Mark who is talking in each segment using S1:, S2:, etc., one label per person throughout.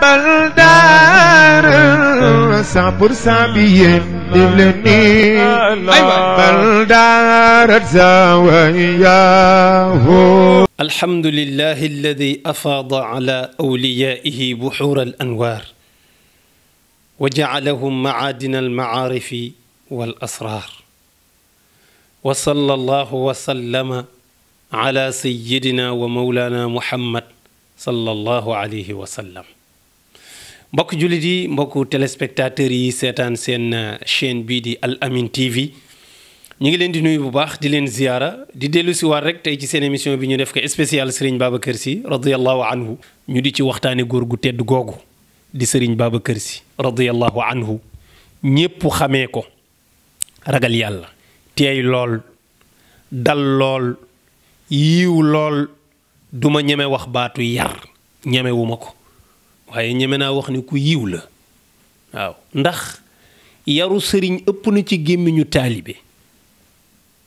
S1: بلدار 100% بيين دبلني بلدار زواياه.
S2: الحمد لله الذي أفاض على أوليائه بحور الأنوار وجعلهم معادن المعارف والأسرار، وصلى الله وسلم على سيدنا ومولانا محمد صلى الله عليه وسلم. mbokk jullit yi, mbokk téléspectateurs yi seetaan seen chaîne bii di Al Amine TV, ñu ngi leen di nuyu bu baax di leen ziyaara di dellu si waat rek tey ci seen émission bi ñu def ko spécial Serigne Babacar Sy radiyallahu anhu, ñu di ci waxtaane góor gu tedd googu di Serigne Babacar Sy radiyallahu anhu. ñépp xamee ko ragal yàlla, teey lool, dal lool, yiiw lool. duma ñeme wax baatu yar, ñemewuma ko, waaye ñeme naa wax ni ku yiiw la. waaw, ndax yaru sëriñ ëpp na ci gémmiñu taalibe,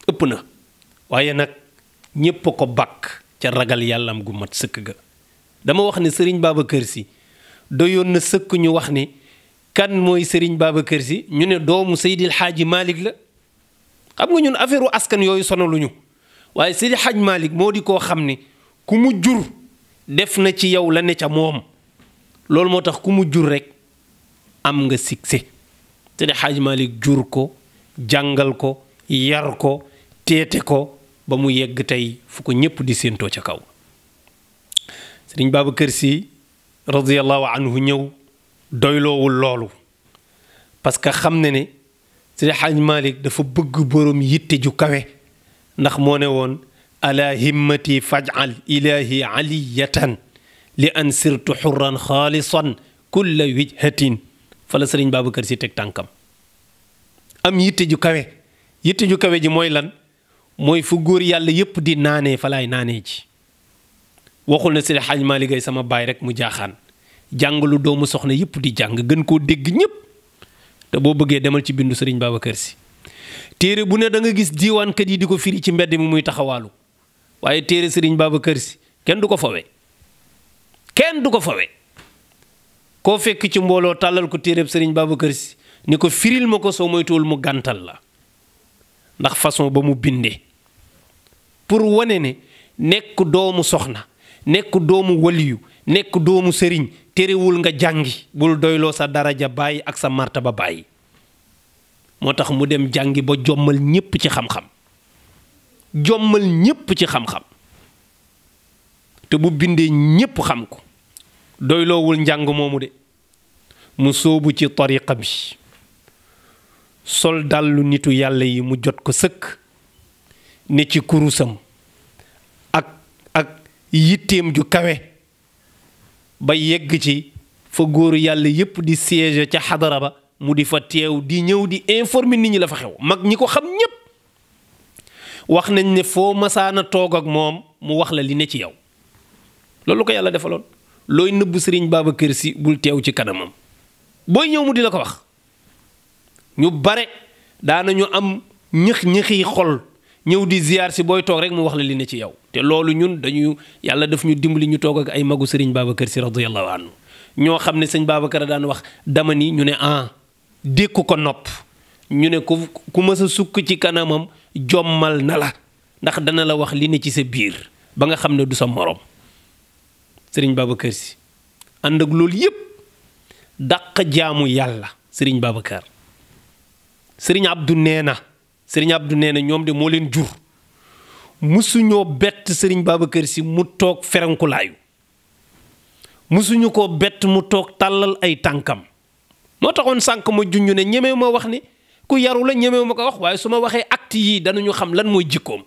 S2: ëpp na, waaye nag ñépp ko bakk ca ragal yàllam gu mat sëkk ga. dama wax ne sëriñ Babacar Sy doyoon na sëkk ñu wax ni kan mooy sëriñ Babacar Sy, ñu ne doomu Seydil Hadji Malick la. xam nga ñun affaire u askan yooyu sonaluñu, waaye Seydil Hadji Malick moo di koo xam ni ku mu jur def na ci yow la ne ca moom. loolu moo tax ku mu jur rek am nga succès. Seydil Hadji Malick jur ko, jàngal ko, yar ko, teete ko ba mu yegg tey fu ko ñépp di séentoo ca kaw. Sëriñ Babacar Sy radiyallahu anhu ñëw doyloowul loolu, parce que xam na ne Seydil Hadji Malick dafa bëgg borom yitte ju kawe, ndax moo ne woon ala himmati faj'al ilahi aliyatan li an sirtu xurran xaalisan kulla wijhatin. fa la Sëriñ Babacar Sy teg tànkam. am yitte ju kawe, yitte ju kawe ji mooy lan? mooy fu góor yàlla yépp di naanee fa laay naanee ji. waxul na Seydi Hadji Malick ay sama baay rek mu jaaxaan, jàngalu doomu soxna yépp di jàng gën koo dégg ñépp. te boo bëggee demal ci bindu Sëriñ Babacar Sy, téere bu ne da nga gis diiwaankat yi di ko firi ci mbedd mi muy taxawaalu, waaye téere Sëriñ Babacar Sy kenn du ko fawe, kenn du ko fawe. koo fekk ci mbooloo tàllal ko téereb Sëriñ Babacar Sy ni ko firil ma ko, soo moytuwul mu gàntal la, ndax façon ba mu bindee pour wane ne nekk doomu soxna, nekk doomu waliyu, nekk doomu sëriñ terewul nga jàngi, bul doyloo sa daraja bàyyi ak sa martaba bàyyi. moo tax mu dem jàngi ba jommal ñépp ci xam-xam, jommal ñépp ci xam-xam, te bu bindee ñépp xam ko. doyloowul njàng moomu de, mu sóobu ci tariqa bi, sol dàllu nitu yàlla yi mu jot ko sëkk, ne ci kurusam ak yitteem ju kawe ba yegg ci fa góoru yàlla yépp di siège ca xadara ba, mu di fa teew di ñëw di informer nit ñi la fa xew. mag ñi ko xam ñépp wax nañ ne foo masaana toog ak moom mu wax la li ne ci yow. loolu ko yàlla defaloon. looy nëbb Sëriñ Babacar Sy bul teew ci kanamam, booy ñëw mu di la ko wax. ñu bare daanañu am ñëx-ñëxi xol ñëw di ziyaar si, booy toog rek mu wax la li ne ci yow. te loolu ñun yàlla daf ñu dimbali ñu toog ak ay magu Sëriñ Babacar Sy radiyallahu anhu, ñoo xam ne sëñ Babacar daan wax dama ni, ñu ne dékku ko nopp, ñu ne ku mës a sukk ci kanamam jommal na la, ndax dana la wax li ne ci sa biir ba nga xam ne du sa morom. Sëriñ Babacar Sy ànd ak loolu yépp dàq jaamu yàlla. Sëriñ Babacar, Sëriñ Abdou nee na ñoom de moo leen jur, musuñoo bett Sëriñ Babacar Sy mu toog ferankulaayu, musuñu ko bett mu toog tàllal ay tànkam. moo taxoon sànq ma junj ne ñemewu ma wax ni ku yaru la, ñemewu ma ko wax, waaye su ma waxee acte yii danañu xam lan mooy jikkoom.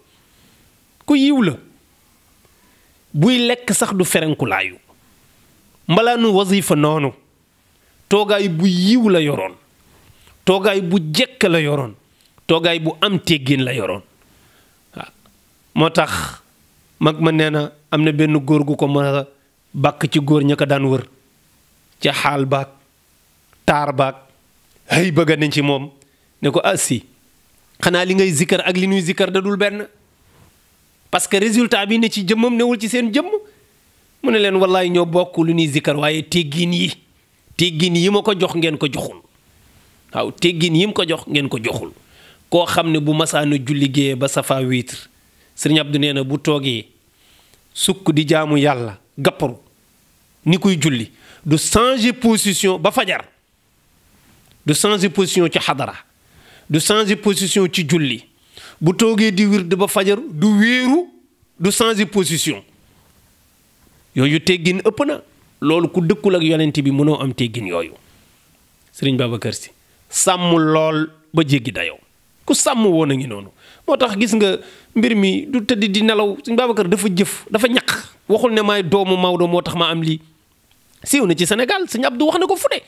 S2: ku yiw la, buy lekk sax du ferenkulaayu, mbalaanu wasifa noonu, toogaay bu yiw la yoroon, toogaay bu jekk la yoroon, toogaay bu am teggin la yoroon. waaw moo tax mag ma nee na am na benn góor gu ko mën a bàkk ci góor ña ko daan wër, ca xaal baag taar baag hay bëgga nañ ci moom, ne ko assi xanaa li ngay zikkar ak li ñuy zikkar da dul benn, parce que résultat bi ne ci jëmmam newul ci seen jëmm. mu ne leen wallaay ñoo bokk lu ñuy zikkar waaye teggin yi ma ko jox ngeen ko joxul waaw teggin yi mu ko jox ngeen ko joxul koo xam ne bu masaana julli géeye ba safa witre sëriñ Abdou nee na bu toogee sukk di jaamu yàlla gàpparu ni kuy julli du changer position ba fajar du changer position ci xadara du changer position ci julli bu toogee di wird ba fajar du wéeru du changer position yooyu teggin ëpp na loolu ku dëkkul ak yonent bi mënoo am teggin yooyu sëriñ Babacar Sy sàmm lool ba jéggi dayoo ku sàmm woon a ngi noonu moo tax gis nga mbir mi du tëdd di nelaw sëriñ Babacar dafa jëf dafa ñaq waxul ne maay doomu Maodo moo tax ma am lii siiw na ci Sénégal sëñ Abdou wax na ko fu ne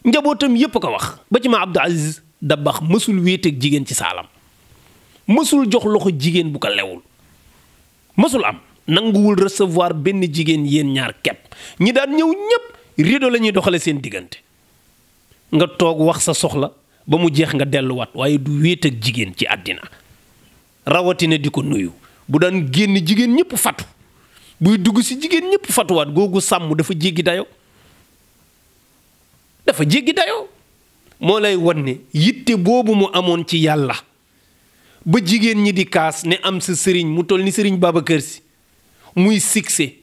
S2: njabootam yépp ko wax ba ci ma Abdou Aziz Dabakh mësul wéeteeg jigéen ci saalam mësul jox loxo jigéen bu ko lewul mësul am nanguwul recevoir benn jigéen yéen ñaar kepp ñi daan ñëw ñépp rido la ñuy doxale seen diggante nga toog wax sa soxla ba mu jeex nga delluwaat waaye du wéet ak jigéen ci àddina rawatina di ko nuyu bu daan génn jigéen ñëpp fatu buy dugg si jigéen ñëpp fatuwaat googu sàmm dafa jéggi dayo moo lay wan ne yitte boobu mu amoon ci yàlla ba jigéen ñi di kaas ne am sa sëriñ mu toll ni sëriñ Babacar Sy muy succès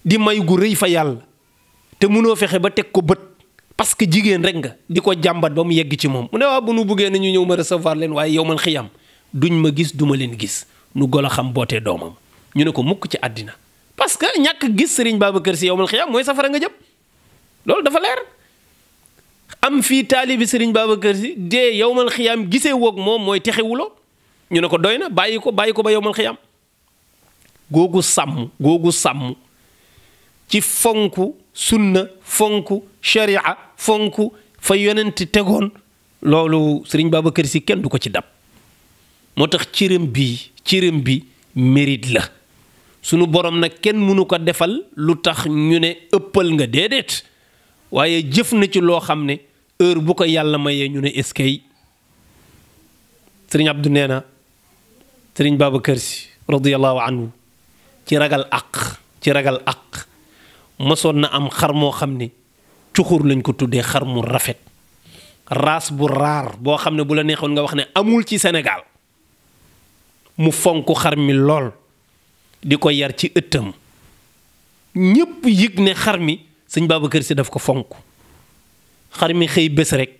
S2: di may gu rëy fa yàlla te mënoo fexe ba teg ko bët parce que jigéen rek nga di ko jàmbat ba mu yegg ci moom mu ne waa bu nu buggee nañu ñëw ma recevoir leen waaye yow man xiyam duñ ma gis duma leen gis nu golo xam bootee doomam ñu ne ko mukk ci àddina parce que ñàkk gis sëriñ Babacar Sy yow man xiyam mooy safara nga jëm loolu dafa leer am fii taalibi sëriñ Babacar Sy dee yow man xiyam gisee woog moom mooy texewuloo ñu ne ko doy na bàyyi ko ba yow man xiyam googu sàmm ci fonku sunna fonku sharia fonku fa yonent tegoon loolu sëriñ Babacar Sy kenn du ko ci dab moo tax cëram bi mérite la sunu borom nag kenn mënu ko defal lu tax ñu ne ëppal nga déedéet waaye jëf na ci loo xam ne heure bu ko yàlla mayee ñu ne eskay sëriñ Abdou nee na sëriñ Babacar Sy radiyallahu anhu ci ragal àq mësoon na am xar moo xam ne cuxur lañ ko tuddee xar mu rafet race bu raar boo xam ne bu la neexoon nga wax ne amul ci Sénégal mu fonk xar mi lool di ko yar ci ëttam ñépp yëg ne xar mi sëñ Babacar Sy daf ko fonk xar mi xëy bés rek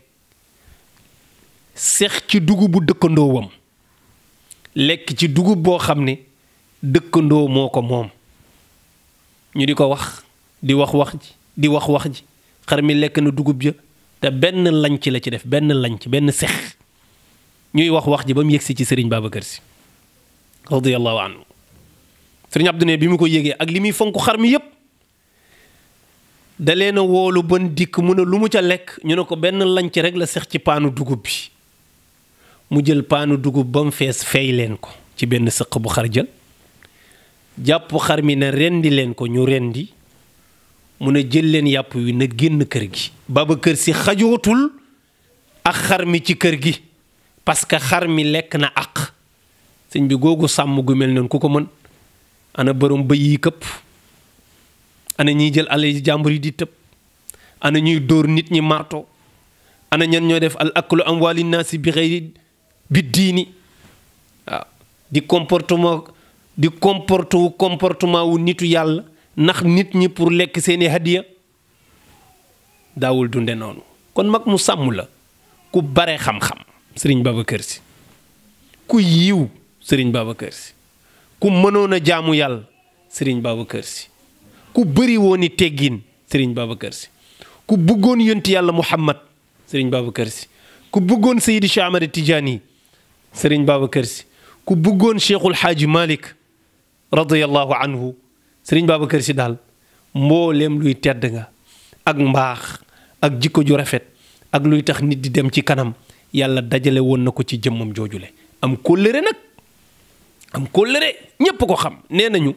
S2: sex ci dugubu dëkkandoowam lekk ci dugub boo xam ne dëkkandoo moo ko moom ñu di ko wax di wax ji xar mi lekk na dugub ja te benn lanc la ci def benn sex ñuy wax ji ba mu yegsi ci sëriñ Babacar Sy radiyallahu anhu sëriñ Abdou ne bi mu ko yégee ak li muy fonk xar mi yépp da leen a woolu ban dikk mu ne lu mu ca lekk ñu ne ko benn lanc rek la sex ci paanu dugub bi mu jël paanu dugub ba mu fees fey leen ko ci benn sëq bu xar jël jàpp xar mi ne rendi leen ko ñu rendi mu ne jël leen yàpp wi na génn kër gi Babacar Sy xajootul ak xar mi ci kër gi parce que xar mi lekk na àq sëñ bi googu sàmm gu mel noonu ku ko mën ana borom bëy yi këpp ana ñiy jël alal jàmbur yi di tëb ana ñuy dóor nit ñi marto ana ñan ñoo def al aklu amwaali naasi bi xëyri bi diini waaw di comportement wu nitu yàlla ndax nit ñi pour lekk seeni hadiya daawul dunde noonu kon mag mu sàmm la ku bare xam-xam sëriñ Babacar Sy ku yiw sëriñ Babacar Sy ku mënoon a jaamu yàlla sëriñ Babacar Sy ku bëri woon i teggin sëriñ Babacar Sy ku bëggoon yonti yàlla Muhammad sëriñ Babacar Sy ku bëggoon Seydi Cheikh Ahmad Tidiane sëriñ Babacar Sy ku bëggoon Cheikhul Xaaji Malik radiyallahu anhu sëriñ Babacar Sy daal mbooleem luy tedd nga ak mbaax ak jikko ju rafet ak luy tax nit di dem ci kanam yàlla dajale woon na ko ci jëmmam joojule am kóllëre nag am kóllëre ñépp ko xam nee nañu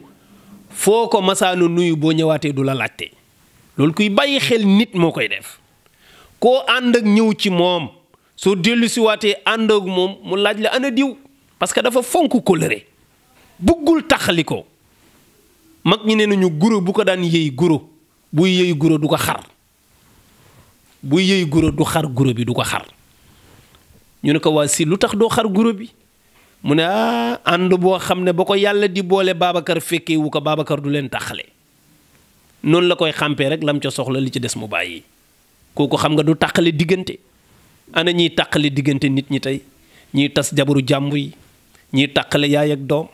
S2: foo ko masaanu nuyu boo ñëwaatee du la laajte loolu kuy bàyyi xel nit moo koy def koo ànd ak ñëw ci moom soo dellu si waatee ànd ak moom mu laaj la ana diw parce que dafa fonk kóllëre buggul taxali ko mag ñi nee nañu guro bu ko daan yëy guro buy yëy guro du ko xar buy yëy guro du xar guro bi du ko xar ñu ne ko waa si lu tax doo xar guro bi mu ne ànd boo xam ne ba ko yàlla di boole Babacar fekkee wu ko Babacar du leen taxale noonu la koy xàmpee rek lam ca soxla li ci des mu bàyyi kooku xam nga du tàqale diggante ana ñiy tàqale diggante nit ñi tey ñiy tas jabaru jàmbur yi ñiy tàqale yaay ak doom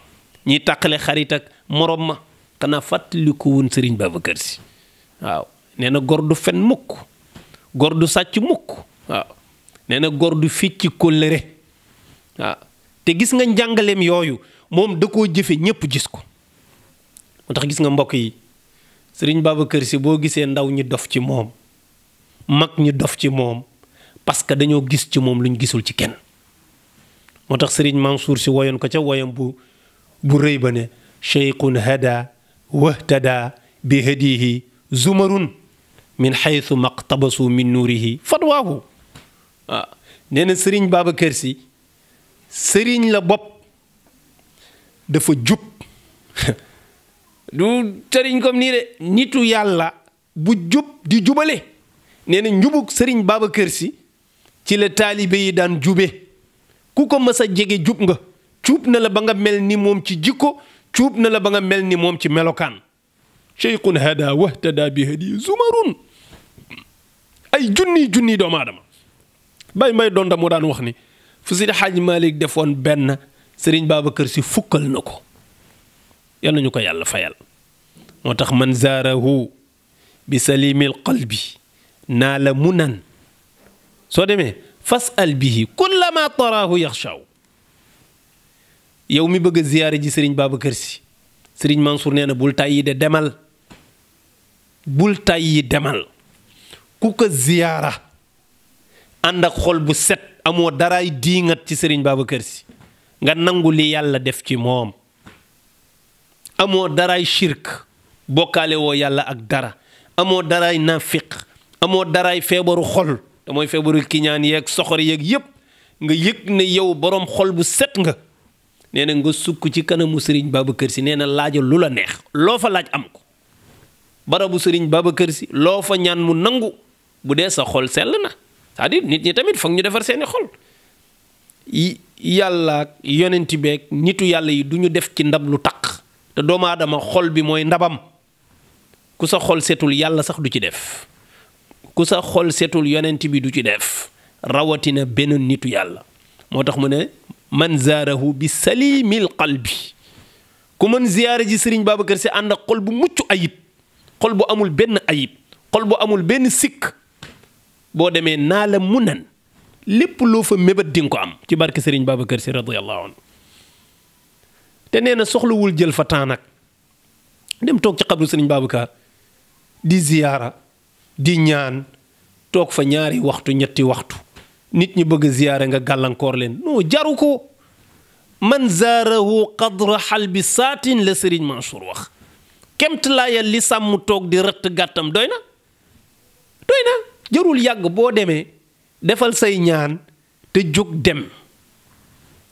S2: ñiy tàqale xarit ak morom ma xanaa fàttaliku woon Serigne Babacar Sy waaw nee na gor du fen mukk gor du sàcc mukk waaw nee na gor du fecci kóllëre waaw te gis nga njàngaleem yooyu moom da koo jëfe ñépp gis ko moo tax gis nga mbokk yi Serigne Babacar Sy boo gisee ndaw ñi dof ci moom mag ñi dof ci moom parce que dañoo gis ci moom lu ñu gisul ci kenn moo tax Serigne Mansour Sy woyoon ko ca woyam bu rëy ba ne cheyqun hada wahtada bi hadihi zumarun min xaytu maqtabasu min nuurihi fatwaahu waaw nee na Serigne Babacar Sy sëriñ la bopp dafa jub du sëriñ comme nii de nitu yàlla bu jub di jubale nee na njubug Serigne Babacar Sy ci la taalibe yi daan jube ku ko mës a jege jub nga cuub na la ba nga mel ni moom ci jikko cuub na la ba nga mel ni moom ci melokaan cheyqun hada wahtada bi hadi zumarun ay junni doomu aadama bay may doon da mu daan wax ni fu Seydi Hadji Malick defoon benn Serigne Babacar Sy fukkal na ko yal nañu ko yàlla fayal moo tax man zaarahu bi salimil qalbi naa la munan soo demee fasal bihi kullama taraahu yaxshaw yow mi bëgg a ziyaare ji Serigne Babacar Sy Serigne Mansour nee na bul tàyyi de demal bul tàyyi demal ku ko ziyaara ànd ak xol bu set amoo daraay diingat ci Serigne Babacar Sy nga nangu li yàlla def ci moom amoo daraay shirk bokkaale woo yàlla ak dara amoo daraay nafiq amoo daraay feebaru xol te mooy feebaru kiñaan yeeg soxor yeeg yépp nga yëg ne yow boroom xol bu set nga nee na nga sukk ci kanamu Serigne Babacar Sy nee na laajal lu la neex loo fa laaj am ko barabu Serigne Babacar Sy loo fa ñaan mu nangu bu dee sa xol sell na c'est-à-dire nit ñi tamit foog ñu defar seeni xol yàlla ak yonenti beeg nitu yàlla yi du ñu def ci ndab lu taq te doomu aadama xol bi mooy ndabam ku sa xol setul yàlla sax du ci def ku sa xol setul yonent bi du ci def rawatina benn nitu yàlla moo tax mu ne man zaarahu bi salimil qalbi ku mën ziyaare ji Serigne Babacar Sy ànd ak xol bu mucc ayib xol bu amul benn ayib xol bu amul benn sikk boo demee naa la munan lépp loo fa mébat di nga ko am ci barke Serigne Babacar Sy radiyallahu anhu te nee na soxlawul jël fa temps nag dem toog ci xabru Serigne Babacar di ziyaara di ñaan toog fa ñaari waxtu ñetti waxtu nit ñi bëgg ziyaara nga gàllankoor leen non jaru ko man zaarahu qadra xalbi saatin la Serigne Mansour wax kemt laayal li sàmm toog di rëtt gàttam doy na jarul yàgg boo demee defal say ñaan te jóg dem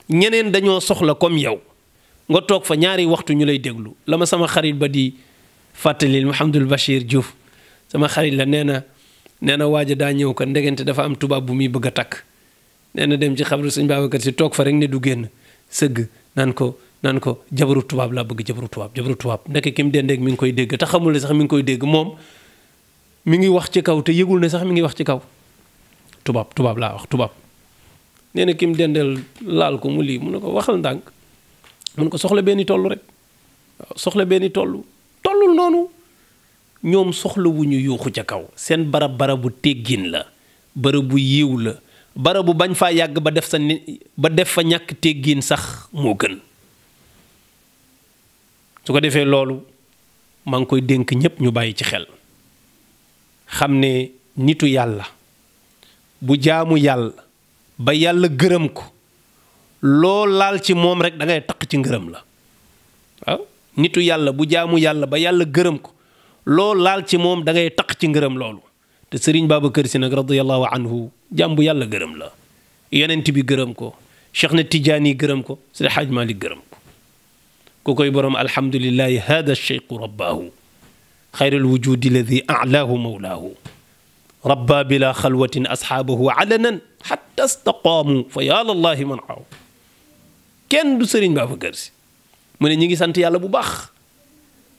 S2: ñeneen dañoo soxla comme yow nga toog fa ñaari waxtu ñu lay déglu la ma sama xarit ba di fàttalil Mouhamadul Bachir Diouf sama xarit la nee na waaja daa ñëw ko ndegente dafa am tubaab bu muy bëgg a takk nee na dem ci xabru Sëñ Babacar Sy toog fa rek ne du génn sëgg naan ko jabaru tubaab laa bëgg jabaru tubaab ndeke ki mu dendeeg mi ngi koy dégg te xamul ne sax mi ngi koy dégg moom mi ngi wax ci kaw te yëgul ne sax mi ngi wax ci kaw tubaab laa wax tubaab nee na ki mu dendeel laal ko mu lii mu ne ko waxal ndànk mu ne ko soxla benn toll rek waaw soxla benn tollul noonu ñoom soxla wu ñu yuuxu ca kaw seen barabu teggin la barabu yiw la barabu bañ faa yàgg ba def fa ñàkk teggin sax moo gën su ko defee loolu maa ngi koy dénk ñépp ñu bàyyi ci xel xam ne nitu yàlla bu jaamu yàlla ba yàlla gërëm ko loo laal ci moom rek da ngay taq ci ngërëm la waaw nitu yàlla bu jaamu yàlla ba yàlla gërëm ko loo laal ci moom da ngay taq ci ngërëm loolu te Serigne Babacar Sy nag radiyallahu anhu jaam bu yàlla gërëm la yonent bi gërëm ko Cheikh na Tidiane gërëm ko Seydi Hadji Malick gërëm ko ku koy borom alhamdulillahi hada cheikhu rabbaahu xayral wujudi alladi alaahu mawlaahu rabba bila xalwatin asxaabahu alanan xatta staqaamu fa yaa lallahi man xaaw kenn du sëriñ Babacar Si mu ne ñi ngi sant yàlla bu baax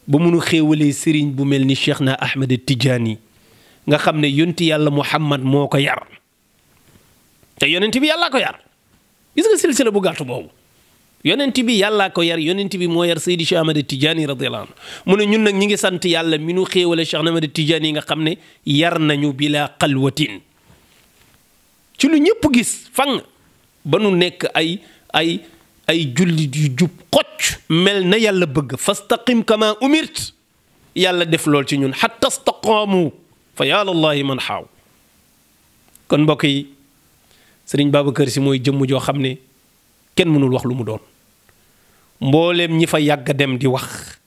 S2: ba munu xéewalee sëriñ bu mel ni Cheikh na Ahmed Tidiane nga xam ne yonti yàlla Muhammad moo ko yar te yonent bi yàllaa ko yar gis nga silsila bu gàtt boobu yonent bi yàllaa ko yar yonent bi moo yar Seydi Cheikh Ahmed Tidiane radiyallahu anhu mu ne ñun nag ñi ngi sant yàlla mi nu xéewale Cheikh na Ahmed Tidiane yi nga xam ne yar nañu bila xalwatin ci lu ñëpp gis fang ba nu nekk ay jullit yu jub xocc mel na yàlla bëgg fastaqim kama umirt yàlla def lool ci ñun xatta staqaamu fa yaa lallahi man xaaw kon mbokk yi sëriñ Babacar Si mooy jëmm joo xam ne kenn mënul wax lu mu doon mbooleem ñi fa yàgg dem di wax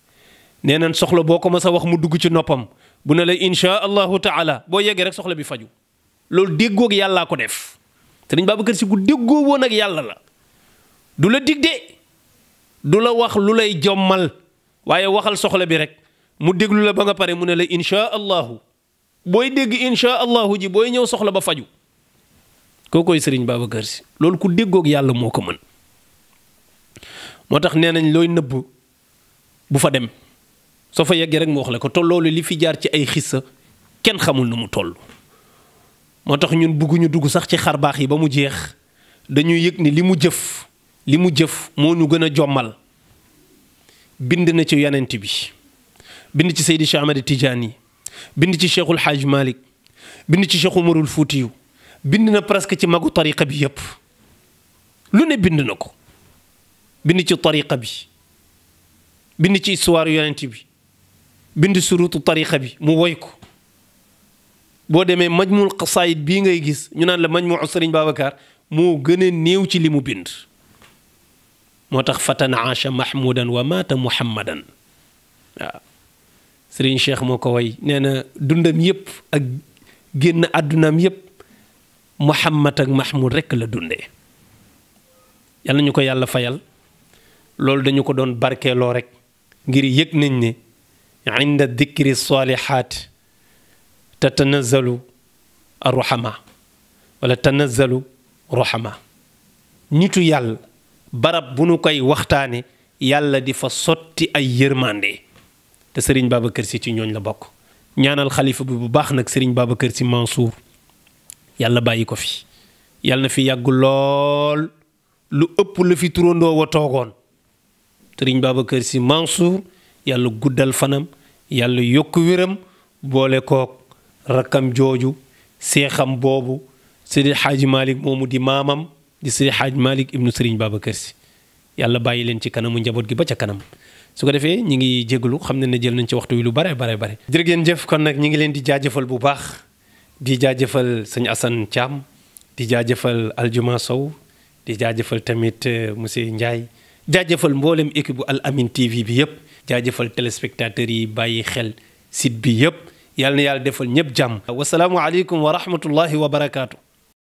S2: nee nañ soxla boo ko mas a wax mu dugg ci noppam bu ne la insha allahu taala boo yeggee rek soxla bi faju loolu déggoog yàllaa ko def sëriñ Babacar Si gu déggoo woon ak yàlla la du la dig de du la wax lu lay jommal waaye waxal soxla bi rek mu déglu la ba nga pare mu ne la insha allahu booy dégg insha allahu ji booy ñëw soxla ba faju kookoy sëriñ Babacar Si loolu ku déggoog yàlla moo ko mën moo tax nee nañ looy nëbb bu fa dem soo fa yeggee rek mu wax la ko te loolu li fi jaar ci ay xissa kenn xamul nu mu toll moo tax ñun bëgguñu dugg sax ci xar baax yi ba mu jeex dañuy yëg ni li mu jëf moo ñu gën a jommal bind na ci yonent bi bind ci Seydi Cheikh Ahmed Tidiane bind ci Cheikhul Hadj Malick bind ci Cheikh Umarul Fuutiyu bind na presque ci magu tariqa bi yépp lu ne bind na ko bind ci tariqa bi bind ci histoire yonent bi bind surutu tariqa bi mu woy ko boo demee majmul qasaayid bii ngay gis ñu naan la majmuu Sëriñ Babacar moo gën a néew ci li mu bind moo tax fatan aasha mahmudan wa maata muhammadan waaw Sëriñ Cheikh moo ko woy nee na dundam yépp ak génn àddunaam yépp Muhammad ak Mahmoud rekk la dundee yal na ñu ko yàlla fayal loolu dañu ko doon barkeeloo rek ngir yëg nañ ne inda dikri salihaat tatanazzalu arruhama wala tanazzalu ruhama nitu yàlla barab bu nu koy waxtaane yàlla di fa sotti ay yërmande te Sëriñ Babacar Si ci ñooñ la bokk ñaanal xalifa bi bu baax nag Sëriñ Babacar Si Mansour yàlla bàyyi ko fi yàlla na fi yàgg lool lu ëpp la fi turandoo wa toogoon Sëriñ Babacar Si Mansour yàlla guddal fanam yàlla yokk wéram boole kook rakkam jooju seexam boobu Seydi Xaaji Malick moomu di maamam di Seydi Xaaji Malick ibnu Sëriñ Babacar Si yàlla bàyyi leen ci kanamu njaboot gi ba ca kanam su ko defee ñi ngi jégalu xam ne jël nañ ci waxtu wi lu bare jërë ngeen jëf kon nag ñi ngi leen di jaajëfal bu baax di jaajëfal sëñ Assane Thiam di jaajëfal Aljuma Sow di jaajëfal tamit monsieur Ndiaye jaajëfal mboolem équipe bu Al Amine TV bi yëpp jaajëfal téléspectateurs yi bàyyi xel site bi yëpp yàlla na yàlla defal ñëpp jàmm wasalaamu aleykum wa rahmatullahi wa barakaatu.